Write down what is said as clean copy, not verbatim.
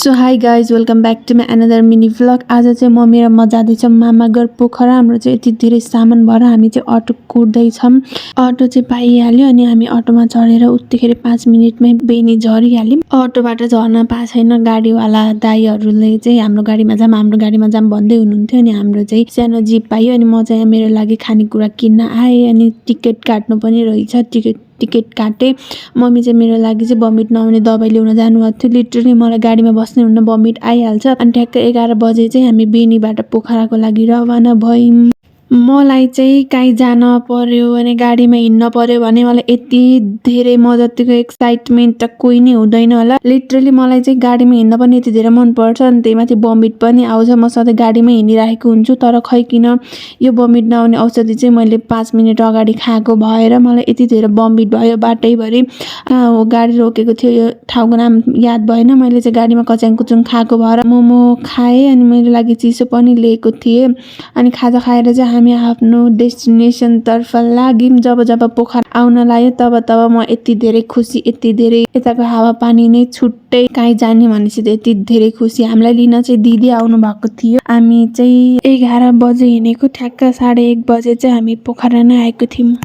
So hi guys welcome back to my another mini vlog. आज चाहिँ म मेरो म जाँदैछौँ मामागर पोखरा। हाम्रो चाहिँ यति धेरै सामान भएर हामी चाहिँ अटो कुर्दैछौँ। अटो चाहिँ पाइहाल्यो अनि हामी अटोमा चढेर उत्तिखेर 5 मिनटमै बेनी झरिहाल्यौँ। अटोबाट झर्न पाएको छैन। गाडीवाला दाइहरूले चाहिँ हाम्रो गाडीमा जाम भन्दै हुनुहुन्थ्यो। अनि हाम्रो चाहिँ सानो जिप पायो अनि म चाहिँ मेरो लागि खानेकुरा किन्न आएँ। अनि टिकट काट्नु पनि रहेछ। टिकट काटेँ। मम्मी चाहिँ मेरो लागि चाहिँ भमिट नआउने दबाई ल्याउन जानुभएको थियो। लिटरली मलाई गाडीमा बस्नै हुन्न, भमिट आइहाल्छ। अनि ठ्याक्कै 11 बजे चाहिँ हामी बेनीबाट पोखराको लागि रवाना भयौँ। मलाई चाहिँ काहीँ जान पर्यो भने गाडीमा हिँड्न पर्यो भने मलाई यति धेरै म जतिको एक्साइटमेन्ट त कोही नै हुँदैन होला। लिटरली मलाई चाहिँ गाडीमा हिँड्न पनि यति धेरै मनपर्छ। अनि त्यही माथि भमिट पनि आउँछ। म सधैँ गाडीमै हिँडिरहेको हुन्छु, तर खै किन यो भमिट नआउने औषधि चाहिँ मैले 5 मिनट अगाडि खाएको भएर मलाई यति धेरै भमिट भयो बाटैभरि। कहाँ हो गाडी रोकेको थियो यो ठाउँको नाम याद भएन। मैले चाहिँ गाडीमा कच्याङ कुचुङ खाएको भएर मोमो खाएँ अनि मेरो लागि चिसो पनि लिएको थिएँ। अनि खाजा खाएर चाहिँ हामी आफ्नो डेस्टिनेसन तर्फ लाग्यौँ। जब पोखरा आउन लाग्यो तब म यति धेरै खुसी, यति धेरै यताको हावापानी नै छुट्टै। काहीँ जाने भनेपछि त यति धेरै खुसी। हामीलाई लिन चाहिँ दिदी आउनु भएको थियो। हामी चाहिँ 11 बजे हिँडेको, ठ्याक्क 1:30 बजे चाहिँ हामी पोखरा नै आएको थियौँ।